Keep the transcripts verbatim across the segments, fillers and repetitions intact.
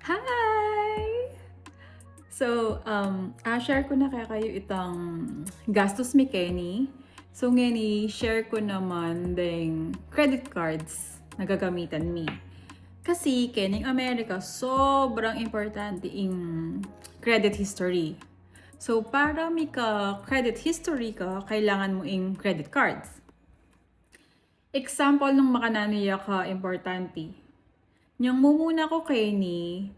Hi! So, um, a-share ku na kekayu itang gastus mi keni. So, ngeni, share ku naman deng credit cards na gagamitan mi. Kasi, kening Amerika, sobrang importante ing credit history. So, para mika-credit history ka, kailangan mu ing credit cards. Example nung makananu ya ka importante. Nyang mumuna ku keni,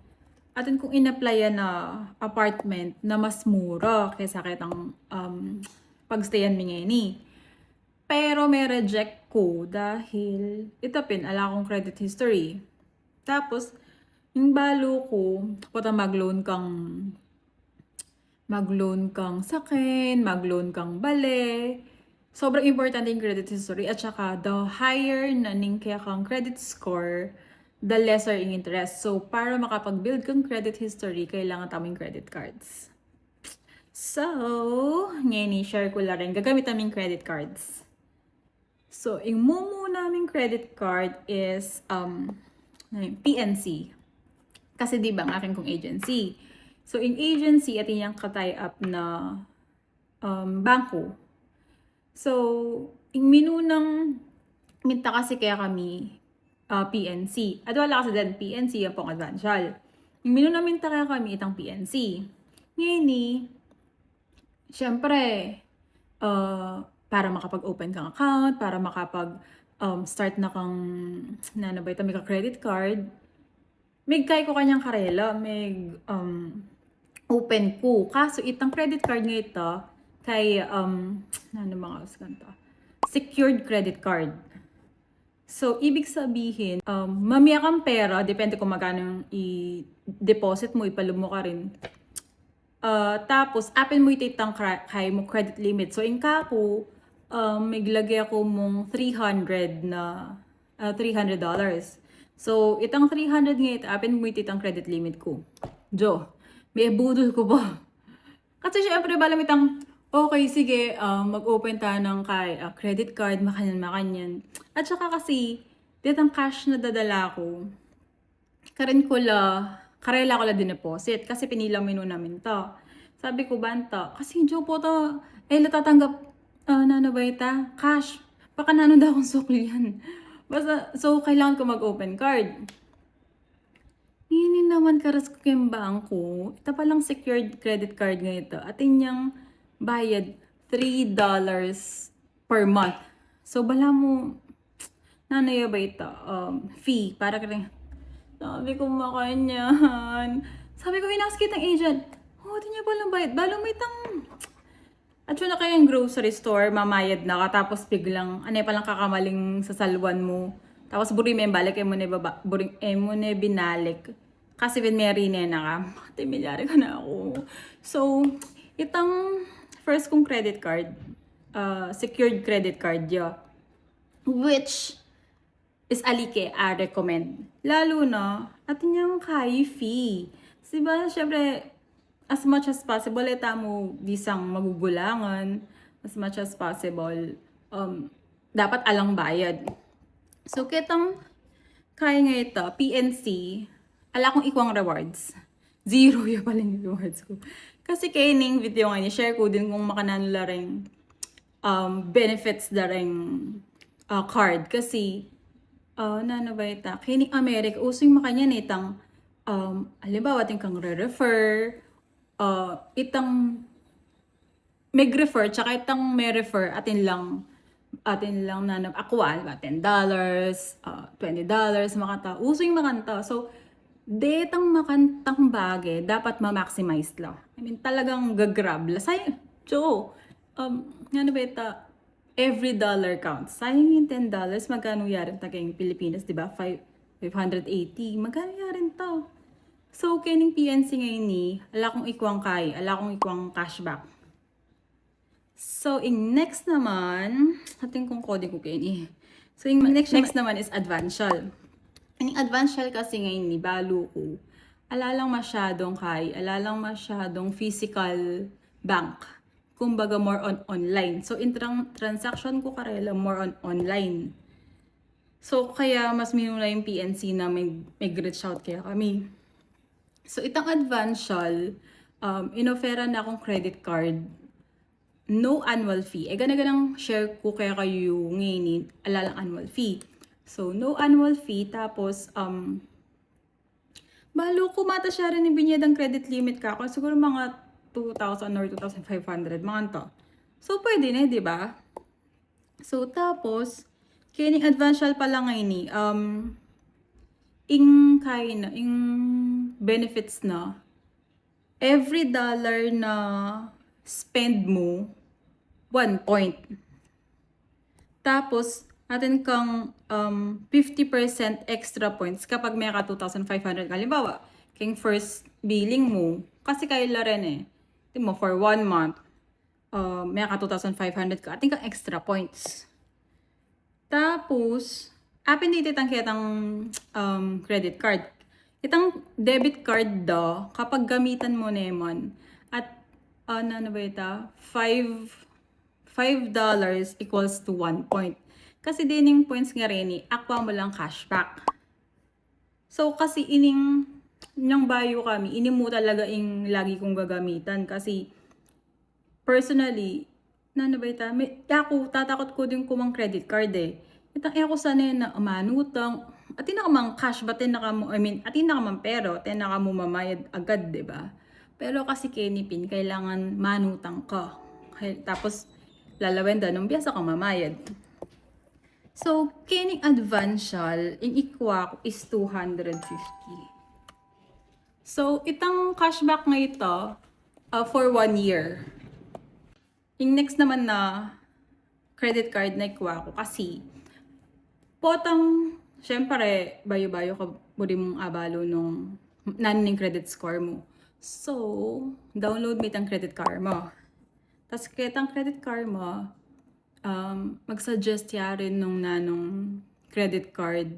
atin kung in-applyan a apartment na mas mura kesa ketang, um, pagstayan mi ngeni. Pero me-reject ku dahil ita pin, ala kung credit history. Tapos, ing balu ku, pota mag-loan kang mag-loan kang saken, mag-loan kang bale. Sobrang importante ing credit history at saka the higher na ning kekang credit score, the lesser ing interest. So, para makapag-build kang credit history, kailangan tamu ing credit cards. So, ngeni, share ku la rin. Gagamit tamu ing credit cards. So, ing mumu naming credit card is, um, ano yun, P N C. Kasi di ba, ang akin kung agency. So, ing agency, atin yang ka-tie up na, um, bangko. So, ing minunang minta kasi kekami, ah, P N C. At wala kasi din P N C, yan pong Advansial. Ing minunang minta kekami itang P N C. Ngeni, syempre, ah, para makapag-open kang account, para makapag, um, start na kang, nanu ba ita, mika-credit card, migkay ku kanyang karela, mig, um, open ku. Kaso itang credit card nga ita, kay, um, nanu ba nga usan kanta? Secured credit card. So, ibig sabihin, um, mamie kang pera, depende kung magkanu i-deposit mu, ipalub mu karin. Ah, tapos, apin mu ita itang cra-, kaya mu credit limit. So, ing kaku, um, miglage ku mung three hundred na, ah, three hundred dollars. So, itang three hundred nga ita, apin mu ita itang credit limit ku. Jo, mebudul ku pa. Kasi syempre, balu mu itang, okay, sige, ah, mag-open tamu ng kay, ah, credit card, makanyan, makanyan. At saka kasi, detang cash na dadala ku, karin ku la, karela ku la dineposit. Kasi pinilang menu namin to. Sabi ku, banta, kasi, jo, pota, e la tatanggap, ah, nanu ba ita, cash. Baka nanu da kung suklian. Basta, so, kailangan ku mag-open card. Ini naman karas ku keng bangko, ita palang secured credit card nga ita, atin yang bayad three dollars per month. So, bala mu, nanu ya ba ita, um, fee, para kare. Sabi ku, makanyan. Sabi ku, inask ku itang agent, o, atin ya palang bayad. Balu mu itang At yun na kayang grocery store, mamayad na ka, tapos biglang, ane palang kakamaling sasalwan mu. Tapos buri me balik, e mu ne baba-, buri, e mu ne binalik. Kasi pin merine na ka. Ate, milyari ka na aku. So, itang first kung credit card, uh, secured credit card ya. Which is ali ke a-recommend. Lalu na, atin yang kay fee. Diba, syempre, as much as possible, e tamu bisang magugulangan, as much as possible, um, dapat alang bayad. So, ketang kay nga ita, P N C, ala kung ikwang rewards. Zero ya pala ing rewards ku. Kasi kening video ngeni, share ku din kung makananu la ring, um, benefits da ring, uh, card. Kasi, uh, nanu ba ita? Kening Amerika, uso ing makanyan, itang, um, halimbawa, atin kang re-refer, uh, itang meg-refer, tsaka itang me-refer, atin lang, atin lang nanu, akwal, ten dollars, uh, twenty dollars, makanta. Uso ing makanta. So, detang makantang bage, dapat ma-maximize la. I mean, talagang ga-grab la. Sayang, jo, um, nanu ba ita, every dollar counts. Sayang ing ten dollars, magkanu ya rin ta keng Pilipinas, diba? Five, five hundred eighty. Magkanu ya rin ta? So, kening P N C ngeni, ala kung ikwang kay, ala kung ikwang cashback. So, ing next naman, atin kung kodi ku keni. So, ing next, next naman is Advansial. Ing Advansial kasi ngeni, balu ku, ala lang masyadung kay, ala lang masyadung physical bank. Kumbaga, more on online. So, ing tran-, transaction ku karela, more on online. So, kaya mas minuna ing P N C na mag-, mag-reach out kekami. So, itang Advantial, um, inoferan na kung credit card, no annual fee. E, gana-ganang share ku kekayu ngeni, ala lang annual fee. So, no annual fee, tapos, um, balu ku mata siya rin ing binye dang credit limit kaku. Siguro mga two thousand or two thousand five hundred, mga anto. So, pwede na, di ba? So, tapos, kening Advantial pala ngeni, um, ing kain na, ing benefits na, every dollar na spend mu, one point. Tapos, atin kang, um, fifty percent extra points kapag meka two thousand five hundred. Halimbawa, keng first billing mu, kasi kaila rin e. Di mo, for one month, um, meka two thousand five hundred ka, atin kang extra points. Tapos, apin dito itang ketang, um, credit card. Itang debit card da, kapag gamitan mu naman, at, ah, ano, ano ba ita? Five, five dollars equals to one point. Kasi dening points nga reni, akwa mu lang cashback. So, kasi ining, nang bayu kami, ini mu talaga ing lagi kung gagamitan. Kasi, personally, nanu ba ita? May, aku, tatakut ku ding kumang credit card e. Itang e ku sana na manutang. Atin na ka mang cash, ba atin na ka mu, I mean, atin na ka mang pero, atin na ka mu mamayad agad, di ba? Pero kasi keni pin, kailangan manutang ka. Kay-, tapos, lalawen da nung biasa kang mamayad. So, kening Advantial, ing ikwa ku is two hundred fifty. So, itang cashback nga ita, ah, for one year. Ing next naman na credit card na ikwa ku kasi, potang, syempre, bayu-bayu ka buri mung abalu nung nanu ning credit score mu. So, download mi itang Credit Karma. Tas ketang Credit Karma, um, mag-suggest ya rin nung nanung credit card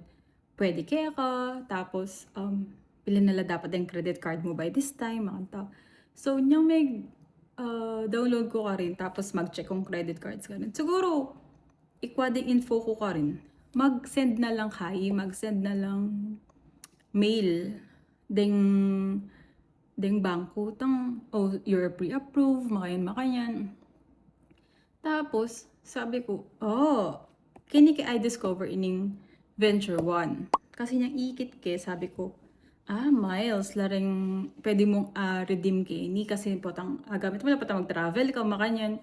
pwede keka, tapos, um, pila na la dapat deng credit card mu by this time, mga anto. So, nyang me, ah, download ku karin, tapos mag-check kung credit cards karin. Siguro, ikwa ding info ku karin. Mag-send na lang kayi, mag-send na lang mail deng, deng bangko, tang, "Oh, you're pre-approved," makanyan, makanyan. Tapos, sabi ku, "Oh, keni ke I discover ining Venture One." Kasi nyang ikit ke, sabi ku, "Ah, miles la ring pwede mung, ah, redeem keni." Kasi potang, ah, gamit mu la potang mag-travel ka, makanyan.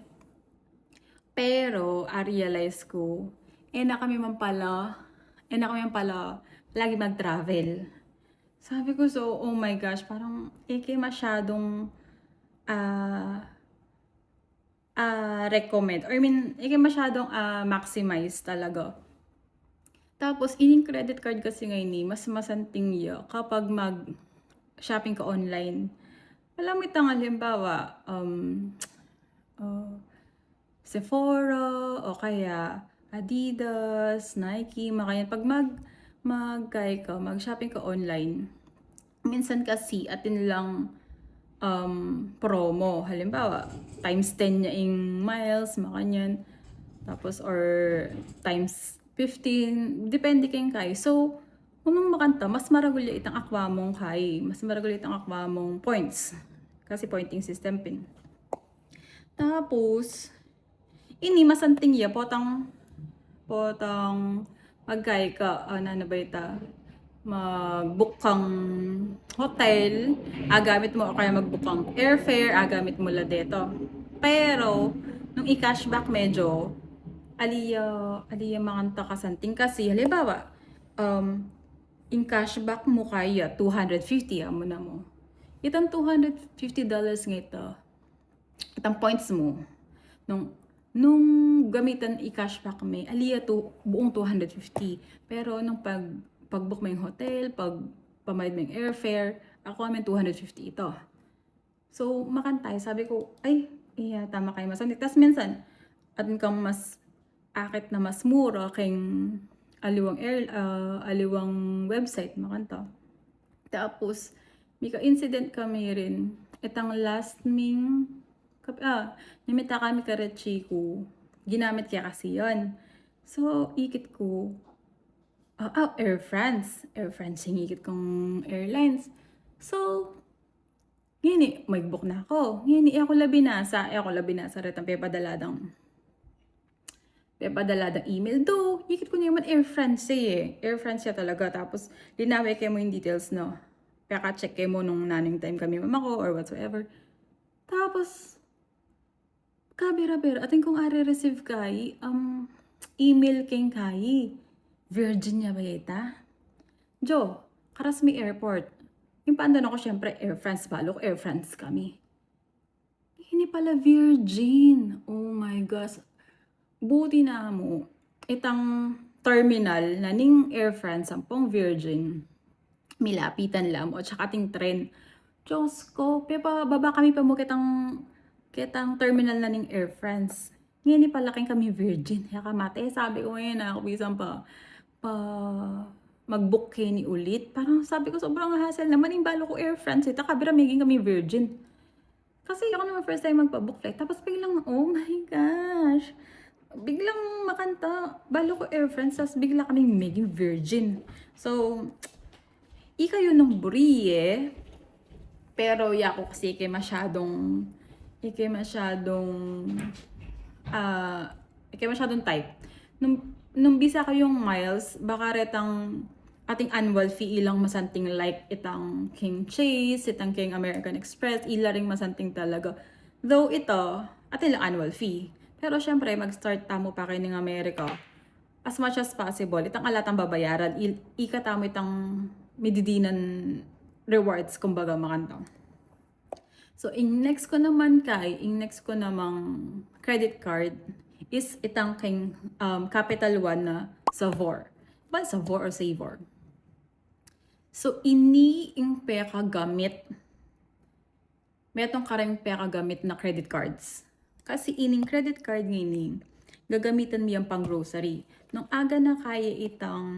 Pero, ah, realize ku, e na kami man pala, e na kami man pala lagi mag-travel. Sabi ku, so, oh my gosh, parang, e ke masyadong, ah, ah, recommend. Or, I mean, e ke masyadong, ah, maximize talaga. Tapos, ining credit card kasi ngeni, mas masanting ya kapag mag-shopping ka online. Alam mo, itang halimbawa, um, ah, Sephora, o kaya Adidas, Nike, makanyan. Pag mag, mag, kai ka, mag-shopping ka online, minsan kasi atin lang, um, promo. Halimbawa, times ten nya ing miles, makanyan. Tapos, or times fifteen, depende keng kai. So, nung makanta, mas maragul ya itang akwa mung kai, mas maragul ya itang akwa mung points. Kasi pointing system pin. Tapos, ini masanting ya, potang, potang magkai ka, ah, nanu ba ita? Mag-book kang hotel, agamit mu, o kaya mag-book kang airfare, agamit mu la deto. Pero, nung i-cashback medyo, ali ya, ali ya makanta kasanting kasi, halimbawa, um, ing cashback mu kaya two hundred fifty, amu na mu. Itang two hundred fifty dollars nga ita, itang points mu. Nung, nung gamitan i-cashback me, ali ya tu, buong two hundred fifty. Pero nung pag, pag-book me ing hotel, pag pamayad me ing airfare, akwa me ing two hundred fifty ita. So, makanta ya, sabi ku, "Ay, iya, tama kaya masanting." Tas minsan, atin kang mas akit na mas mura keng aliwang air, ah, aliwang website, makanta. Tapos, mika-incident kami rin. Itang last ming, kap-, ah, namita kami karetsi ku. Ginamit ke kasi yan. So, ikit ku, ah, ah, Air France. Air France ing ikit kung airlines. So, Ngeni, mag-book na ku. Ngeni, e ku la binasa, e ku la binasa retang pepadala dang, pepadala dang email. Though ikit ku ne man Air France ya e. Air France ya talaga. Tapos, linawe ke mu ing details, no? Peka-check ke mu nung nanung time kami mama ku or whatsoever. Tapos, kabira-bira, atin kung are-receive kayi, um, email keng kayi. Virgin ya ba ita? Jo, karas mi airport. Ing pandan ku, syempre, Air France, balu ku Air France kami. Ini pala Virgin. Oh my gosh. Buti na mu, itang terminal na ning Air France, ampong Virgin, milapitan la mu, at saka ating tren. Diyos ko, pepababa kami pa mu ketang, ketang terminal na ning Air France. Ngeni pala keng kami Virgin. Kaya kamate, sabi ku, ngeni na ku bisan pa, pa mag-book keni ulit. Parang sabi ku, sobrang hassle naman. Ing balu ku Air France ita, kabira meging kami Virgin. Kasi aku naman first time magpa-book flight. Tapos biglang, oh my gosh. Biglang makanta, balu ku Air France, tas bigla kaming meging Virgin. So, ikayu nung buri e. Pero yaku kasi ike masyadung, ike masyadung, ah, ike masyadung type. Nung, nung bisa kayung miles, baka retang ating annual fee ilang masanting like itang keng Chase, itang keng American Express, ila ring masanting talaga. Though ita, atin lang annual fee. Pero syempre, mag-start tamu pa keni ning America. As much as possible, itang ala tang babayaran, il-, ika tamu itang mididinan rewards, kumbaga, makanta. So, ing next ku naman kay, ing next ku namang credit card is itang keng, um, Capital One na Savor. Ba, Savor o Savor? So, ini ing pekagamit. Metung kareng pekagamit na credit cards. Kasi ining credit card ngeni, gagamitan mi yang pang-grocery. Nung aga na kaya itang,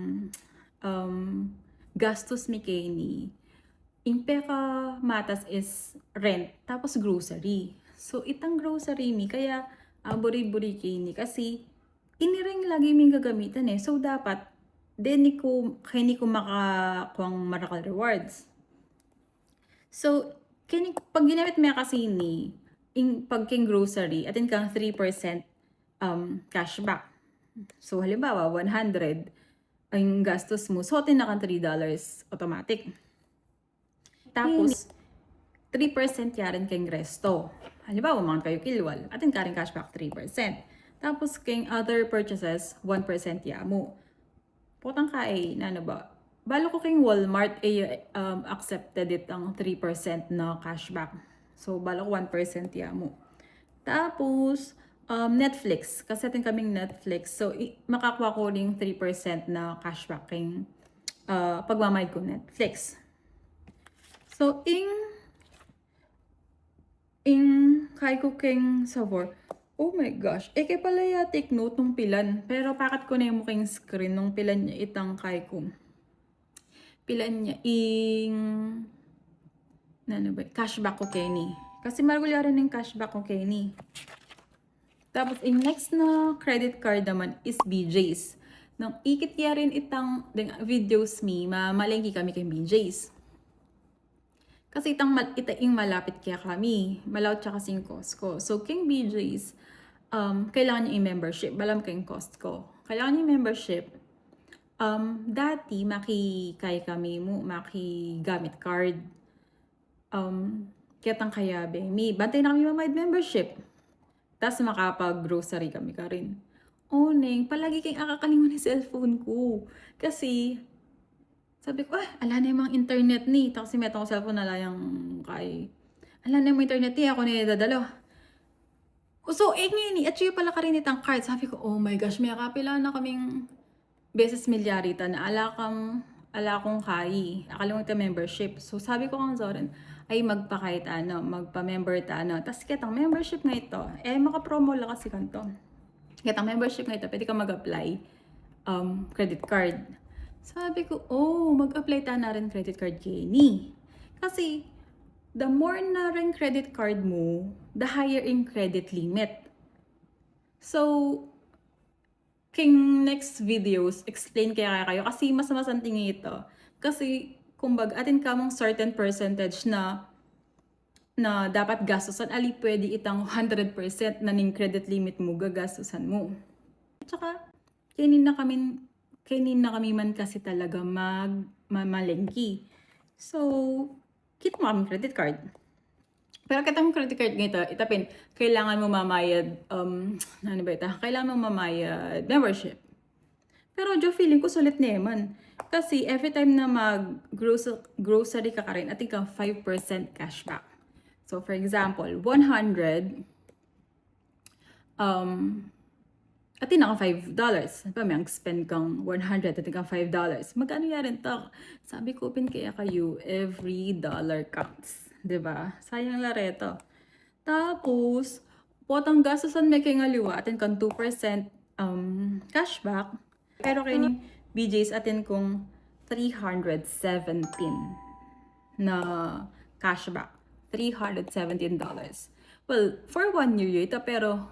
um, gastus mi keni, ing pekamatas is rent, tapos grocery. So, itang grocery mi, kaya, ah, buri-buri keni. Kasi, ini ring lagi ming gagamitan e. So, dapat, deni ku, keni ku makakuang marakal rewards. So, keni, pag ginamit mi kasi ini, ing, pag keng grocery, atin kang three percent, um, cashback. So, halimbawa, one hundred ang gastus mu, so, atin na kang three dollars automatic. Tapos, three percent ya rin keng resto. Halimbawa, mangan kayu kilwal, atin ka ring cashback three percent. Tapos, keng other purchases, one percent ya mu. Potang kay, nanu ba? Balu ku keng Walmart, e, um, accepted itang three percent na cashback. So, balu ku one percent ya mu. Tapos, um, Netflix. Kasi atin kaming Netflix. So, i-, makakua ku ring three percent na cashback keng, uh, pagmamayad ku Netflix. So, ing, ing kay ku keng Savor. Oh my gosh. E ke pala ya take note nung pilan. Pero pakat ku ne mu keng screen nung pilan ya itang kay ku. Pilan ya ing, nanu ba? Cashback ku keni. Kasi maragul ya rin ing cashback ku keni. Tapos, ing next na credit card naman is B J's. Nung ikit ya rin itang, deng videos mi, mamalengke kami keng B J's. Kasi itang mal-, ita ing malapit kaya kami, malaut ya kasi ing Costco. So, keng B J's, um, kailangan nya ing membership, balamu keng Costco. Kailangan nya ing membership. Um, dati, maki-, kay kami mu, makigamit card. Um, ketang kayabe mi, bantay na kami mamayad membership. Tas makapag-grocery kami karin. Oneng, palagi keng akakalinguan ing cellphone ku. Kasi, sabi ku, "Ah, ala ne mang internet ni." Tapos metung kung cellphone, ala yang kay, "Ala ne mang internet ni, e ku ne dadala." So, e ngeni, atyu pala karin itang card. Sabi ku, "Oh my gosh, mekapila na kaming beses milyari ta na ala kang, ala kung kayi, akalinguan ta membership." So, sabi ku kang Zoren, "Ay, magpakay tana, magpa-member tana." Tas ketang membership nga ita, e, maka-promo la kasi kanita. Ketang membership nga ita, pwede ka mag-apply, um, credit card. Sabi ku, "Oh, mag-apply tana rin credit card keni." Kasi, the more na ring credit card mu, the higher ing credit limit. So, keng next videos, explain ke kaya kayu. Kasi mas masanting ita. Kasi, kumbaga, atin kamung certain percentage na na dapat gastusan, ali pwede itang hundred percent na ning credit limit mu, gagastusan mu. At saka, kainin na kami, kainin na kami man kasi talaga mag, mamalengke. So, kit mo kami credit card. Pero kitang credit card ngeta, ita pin, kailangan mo mamayad, um, ano ba ita? Kailangan mo mamayad membership. Pero jo, feeling ko sulit naman. Kasi every time na mag grocery ka karin, atin kang five percent cashback. So for example, one hundred, um, atin kang five dollars. Ano pa, may spend kang one hundred, atin kang five dollars. Magkano ya rin to? Sabi ko pin kaya kayu, every dollar counts. 'Di ba? Sayang la reto. Tapos, potang gastusan me keng aliwa, atin kang two percent, um, cashback. Pero keng B J's atin kung three hundred seventeen na cashback. Three hundred seventeen dollars. Well, for one year yu ita, pero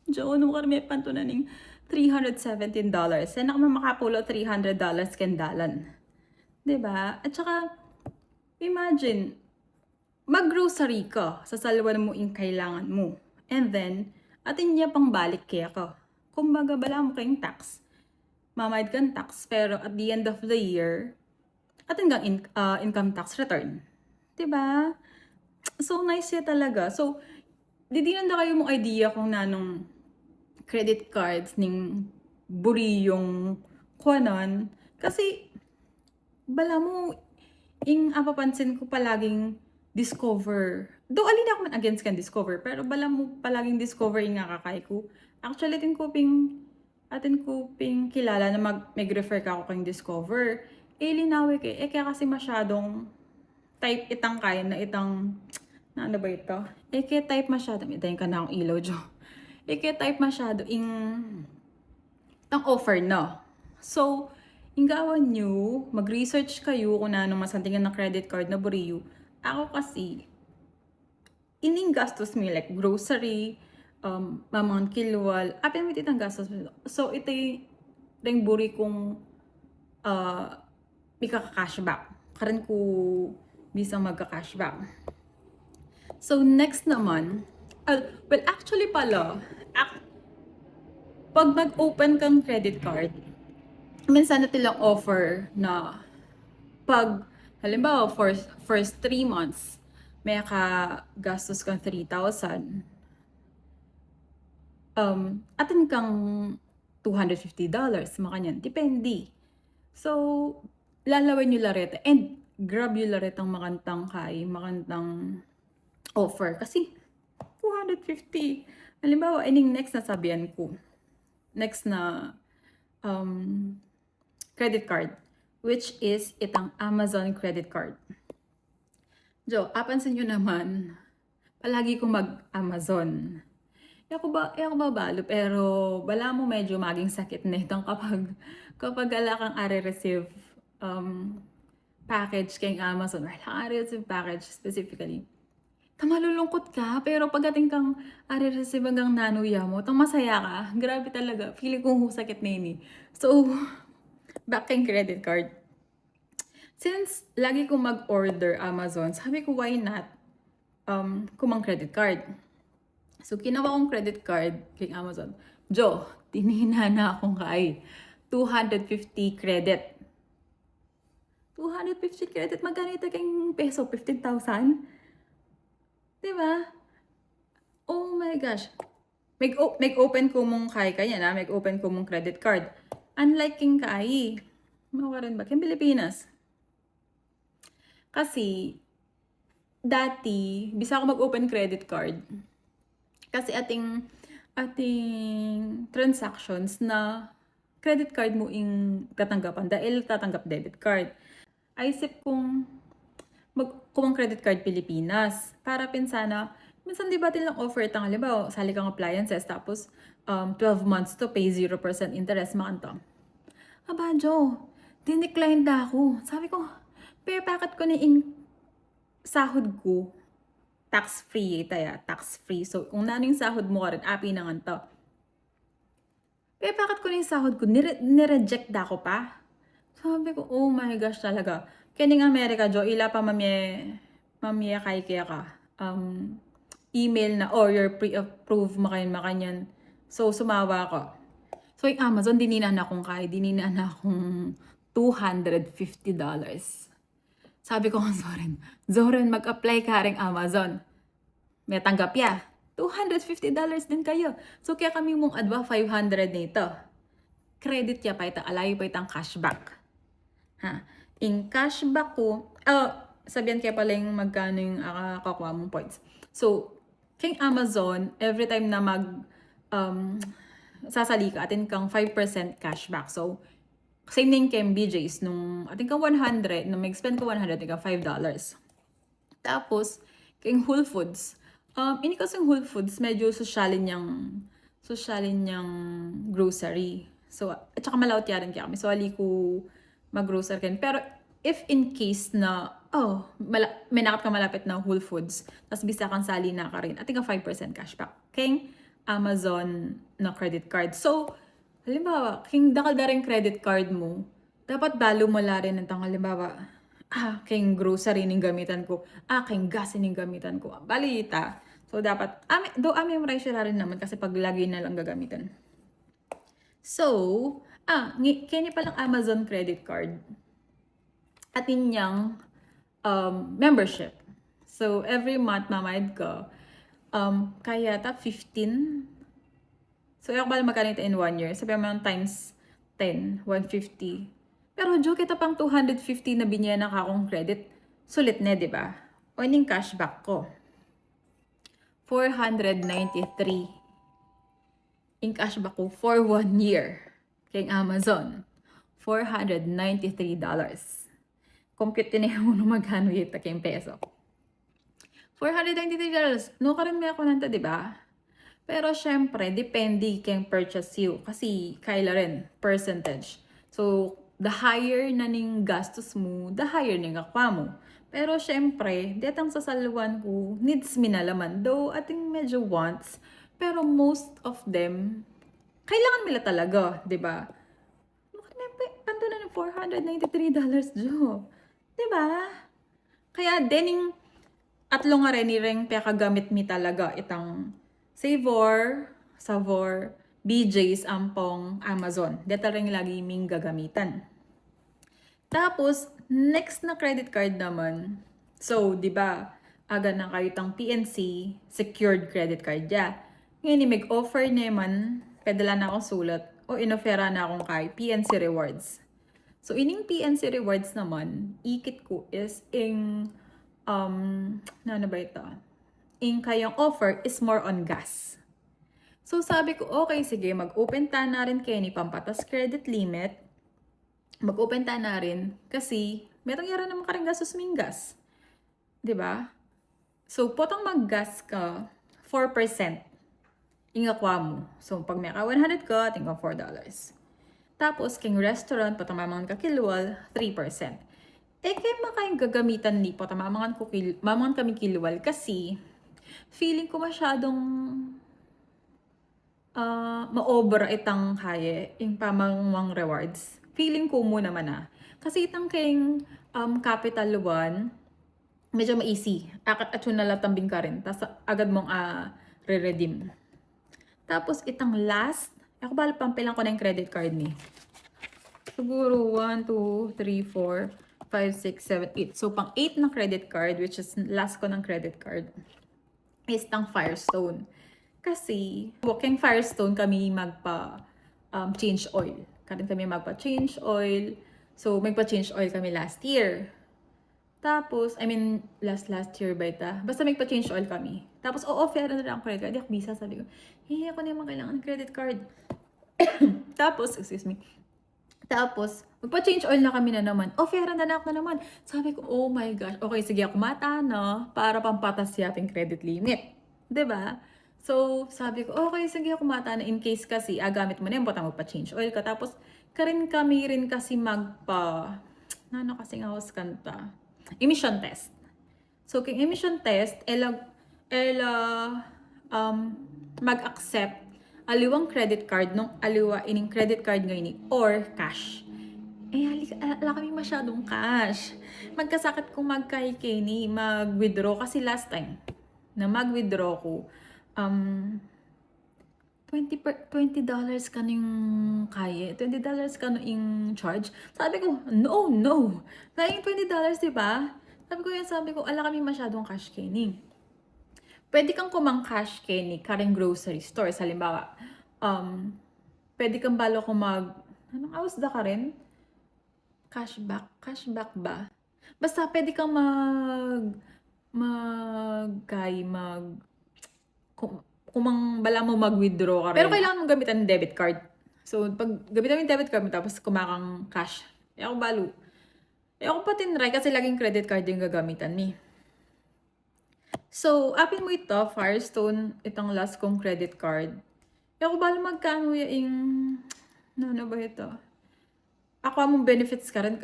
jo, nung karmi panto na ning three hundred seventeen dollars. Sana ka makapulo three hundred dollars keng dalan. 'Di ba? At saka, imagine, mag-grocery ka, sasalwan mu ing kailangan mu. And then, atin ya pang balik keka. Kumbaga, balamu keng tax. Mamayad kang tax, pero at the end of the year, atin kang in-, ah, income tax return. 'Di ba? So, nice ya talaga. So, didinan da kayu mung idea kung nanung credit cards ning buri yung kuanan. Kasi, balamu, ing apapansin ku palaging Discover. Though, ali na ku man against keng Discover, pero balamu palaging Discover ing akakay ku. Actually, atin ku ping, atin ku ping kilala na mag-, mag-refer kaku keng Discover. E, linawe ke, e ke kasi masyadung type itang kain na itang, na ano ba ito? E ke type masyadung, itang kanakung ilaw, jo. E ke type masyadu ing, itang offer na. So, ing gawan yu, mag-research kayu kung nanung masanting a credit card na buri yu. Aku kasi, ining gastus mi, like, grocery, um, mamangan kilwal, apin mi itang gastus mi. So, ita ing buri kung, uh, mikaka-cashback. Karin ku bisang magka-cashback. So, next naman, ah, well, actually pala, ac-, pag mag-open kang credit card, minsan atin lang offer na pag, halimbawa, for first three months, makagastus kang three thousand. Um, atin kang two hundred fifty dollars, makanyan. Depende. So, lalawen yu la reta. And grab yu la retang makantang kay, makantang offer. Kasi, two hundred fifty. Halimbawa, ining next na sabian ku. Next na, um, credit card, which is itang Amazon credit card. Jo, apansin yu naman, palagi ku mag-Amazon. E ku ba, e ku ba balu, pero balamu medyo maging sakit na itang kapag, kapag ala kang are-receive, um, package keng Amazon, or ala kang are-receive package specifically. Tang malulungkut ka, pero pag atin kang are-receive, anggang nanu ya mu, tang masaya ka. Grabe talaga, feeling ku hu sakit na ini. So, back keng credit card. Since lagi ku mag-order Amazon, sabi ku, why not, um, kumang credit card? So, kinawa kung credit card keng Amazon. Jo, tinina na kung kay two hundred fifty credit. Two hundred fifty credit, magkano ita keng peso? Fifteen thousand? 'Di ba? Oh my gosh. Mag-o-, mag-open ku mung kay, kanyan, ah, mag-open ku mung credit card. Unlike keng kay, mawaran ba? Keng Pilipinas. Kasi, dati, bisa ku mag-open credit card. Kasi atin, atin transactions na credit card mu ing tatanggapan, dahil tatanggap debit card. Aisip kung mag-, kumang credit card Pilipinas. Para pin sana, minsan 'di ba atin lang offer itang, halimbawa, sali kang appliances, tapos, um, twelve months to pay zero percent interest, makanto. Aba, Jo, dinecline da ku. Sabi ku, pepakat ku ne ing sahud ku, tax free, ita ya, tax free. So, kung nanu ing sahud mu karin, api na ngan to. Pepakat ku ne ing sahud ku, nire-, nireject da ku pa. Sabi ku, oh my gosh talaga. Kening Amerika, Jo, ila pa mamie, mamie kay keka. um, email na, "Oh, you're pre-approved, makanyan, makanyan." So, sumawa ko. So, ing Amazon, dinan na kung kay, dinan na kung two hundred fifty dollars. Sabi ko kang Zoren, "Zoren, mag-apply ka ring Amazon." Matanggap ya. Two hundred fifty dollars din kaya. So, kaya kami mung adwa five hundred nita. Credit ya pa ita, ala yu pa itang cashback. Ha? Ing cashback ku, oh, sabian ke pala ing magkanu ing, ah, kakua mung points. So, keng Amazon, every time na mag, um, sasali ka, atin kang five percent cashback. So, same ning keng B J's, nung atin kang one hundred, nung mag-spend ka one hundred, atin kang five dollars. Tapos, keng Whole Foods. Um, ini kasing Whole Foods, medyo sosyalin yang, sosyalin yang grocery. So, at saka malaut ya rin kaya kami. So, ali ku mag-grocery rin. Pero, if in case na, oh, mala-, may nakat ka malapit na Whole Foods, tas bisa kang sali na ka rin, atin kang five percent cashback keng Amazon na credit card. So, halimbawa, keng dakal da ring credit card mu, dapat balu mu la rin itang, halimbawa, ah, keng grocery ning gamitan ku, ah, keng gas ning gamitan ku. Bali ita. So, dapat, ami, do ami memorize yu la rin naman kasi pag lagi na lang gagamitan. So, ah, ngi-, keni palang Amazon credit card, atin yang, um, membership. So, every month, mamayad ka, um, kaya ata fifteen. So, e ku bal magkanu ita in one year. Sabi mo times ten, one fifty. Pero, jo, kita pang two hundred fifty na binye na kakung credit. Sulit ne, di ba? O, ining cashback ku, four hundred ninety-three. Ing cashback ku for one year keng Amazon, four hundred ninety-three dollars. Compute ne mu nung magkanu ita keng peso. Four hundred ninety-three dollars. Nukarin me ku nanta, di ba? Pero, syempre, depende keng purchase yu. Kasi, kaila rin, percentage. So, the higher na ning gastus mu, the higher ning akua mu. Pero, syempre, detang sasaluan ku, needs mi na la man. Though, atin medyo wants, pero most of them, kailangan mi la talaga, di ba? Bakit may pe-, panto na ng four hundred ninety-three dollars, jo? Di ba? Kaya, dening atlu nga reni ring pekagamit mi talaga, itang Savor, Savor, B J's, ampong Amazon. Deta ring lagi ming gagamitan. Tapos, next na credit card naman. So, di ba, aga na kayu itang P N C secured credit card ya. Ngeni, mag-offer naman, pedala na kung sulat, o inofera na kung kay P N C Rewards. So, ining P N C Rewards naman, ikit ku is ing, um, ano ba ita? Ing kayang offer is more on gas. So, sabi ku, "Okay, sige, mag-open ta na rin keni pampatas credit limit. Mag-open ta na rin kasi metung ya rin naman karing gastus ming gas." Di ba? So, potang mag-gas ka, four percent ing akua mu. So, pag meka one hundred ka, atin kang four dollars. Tapos, keng restaurant, potang mamangan ka kilwal, three percent. E ke makaing gagamitan ni, potang mamangan ku kil-, mamangan kami kilwal kasi feeling ku masyadung, ah, maobra itang kaye, ing pamangwang rewards. Feeling ku mu naman, ah. Kasi itang keng, um, Capital One, medyo ma-easy. Akat atsu na la tambing karin. Tas agad mung, ah, re-redeem. Tapos itang last, e ku bal pampilan ku na ing credit card ni. Siguro one, two, three, four, five, six, seven, eight. So, pang eight na credit card, which is last ku nang credit card, is itang Firestone. Kasi, keng Firestone kami magpa, um, change oil. Karin kami magpa-change oil. So, magpa-change oil kami last year. Tapos, I mean, last, last year ba ita? Basta magpa-change oil kami. Tapos, o-offeran na lang credit card. Di aku bisa, sabi ku, "Eh, aku na yung kailangan ng credit card." Tapos, excuse me. Tapos, magpa-change oil na kami na naman. Offeran na lang na naman. Sabi ku, "Oh my gosh. Okay, sige, aku mata na para pampatas ya pin credit limit." Di ba? So, sabi ku, "Okay, sige, aku mata na, in case kasi, ah, gamit mu na yan, potang magpa-change oil ka." Tapos, karin kami rin kasi magpa, ano kasi nga house kanta? Emission test. So, keng emission test, e la, e la, um, mag-accept aliwang credit card nung aliwa ining credit card ngeni or cash. E, ali, ala, ala kami masyadung cash. Magkasakit kung magkai keni, mag-withdraw kasi last time, na mag-withdraw ku, um, twenty per, twenty dollars kanu ing kaya, twenty dollars kanu ing charge. Sabi ku, "No, no." Kaya ing twenty dollars, di ba? Sabi ku, yan, sabi ku, "Ala kami masyadung cash keni." Pwede kang kumang cash keni karing grocery store. Halimbawa, um, pwede kang balu kung mag, anong aus da karin? Cashback? Cashback ba? Basta pwede kang mag, mag, kay mag, kum-, kumang bala mu mag-withdraw karin. Pero kailangan mung gamitan debit card. So, pag gamitan mu ing debit card mu, tapos kumakang cash. E ku balu. E ku pa tinry kasi laging credit card ing gagamitan mi. So, apin mu ita, Firestone, itang last kung credit card. E ku balu magkanu ya ing, na, ano ba ita? Aku amung benefits karin,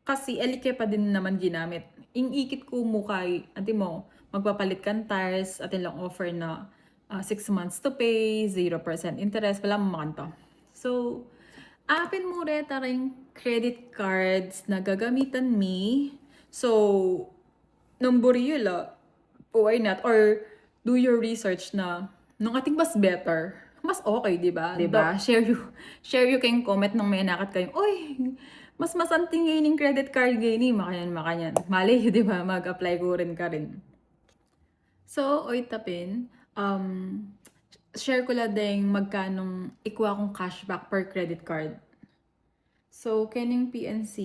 kasi e ke pa din naman ginamit. Ing ikit ku mu kay, anti mu, magpapalit kang tires, atin lang offer na, ah, six months to pay, zero percent interest, bala mu makanita. So, apin mu reta ring credit cards na gagamitan mi. So, nung buri yu la, why not? Or do your research na nung atin mas better, mas okay, di ba? Di ba? Share yu, share yu keng comment nung menakat kayu, "Uy, mas masanting ngeni ing credit card ngeni, makanyan, makanyan." Malay yu, di ba? Mag-apply ku rin karin. So, oy, ita pin, um, share ku la deng magkanung ikua kung cashback per credit card. So, kening P N C,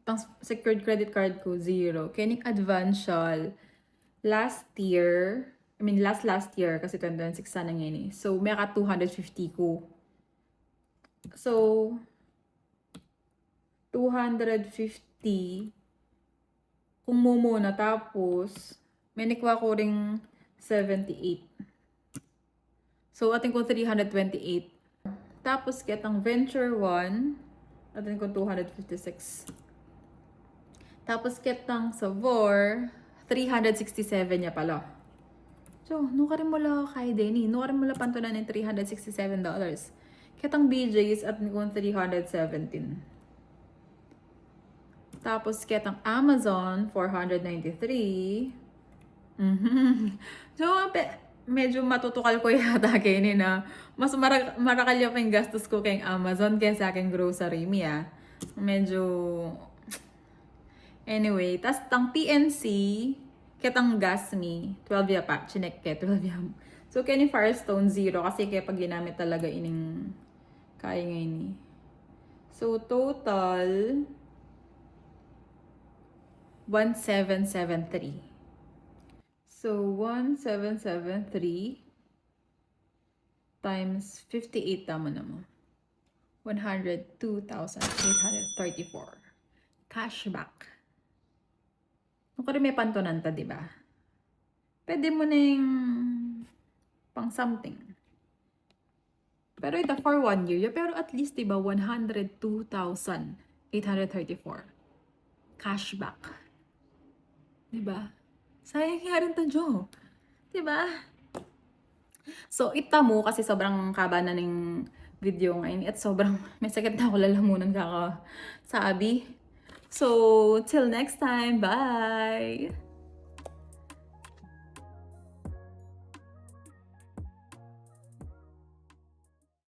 itang secured credit card ku, zero. Kening Advansial, last year, I mean, last, last year, kasi twenty twenty-six sana ngeni. So, meka two hundred fifty ku. So, two hundred fifty, kung mumuna, tapos, menikua ku ring seventy-eight. So, atin kung three hundred twenty-eight. Tapos, ketang Venture One, atin kung two hundred fifty-six. Tapos, ketang Savor, three hundred sixty-seven ya pala. So, nukarin mu la kaya deni, nukarin mu la pantunan ing three hundred sixty-seven dollars. Ketang B J's, atin kung three hundred seventeen. Tapos, ketang Amazon, four hundred ninety-three. Mhm. So, pe-, medyo matutukal ku yata keni na mas mara-, marakal ya pa ing gastus ku keng Amazon kesa keng grocery mi, ah. Medyo, anyway, tas itang P N C, ketang gas mi, twelve ya pa, chinek ke, twelve ya. So, keni Firestone, zero, kasi e ke pa ginamit talaga ining kaya ngeni. So, total, one seven seven three. So, one seven seven three times fifty-eight, tama naman. One hundred two thousand eight hundred thirty-four. Cashback. Nukarin me pantunan ta, di ba? Pwede mu neng pang something. Pero ita for one year ya, pero at least, di ba, one hundred two thousand eight hundred thirty-four cashback. Di ba? Sayang ya rin ta, Jo. Di ba? So, ita mu kasi sobrang kaba na ning video ngeni at sobrang may sakit na aku lalamunan kakasabi. So, till next time. Bye!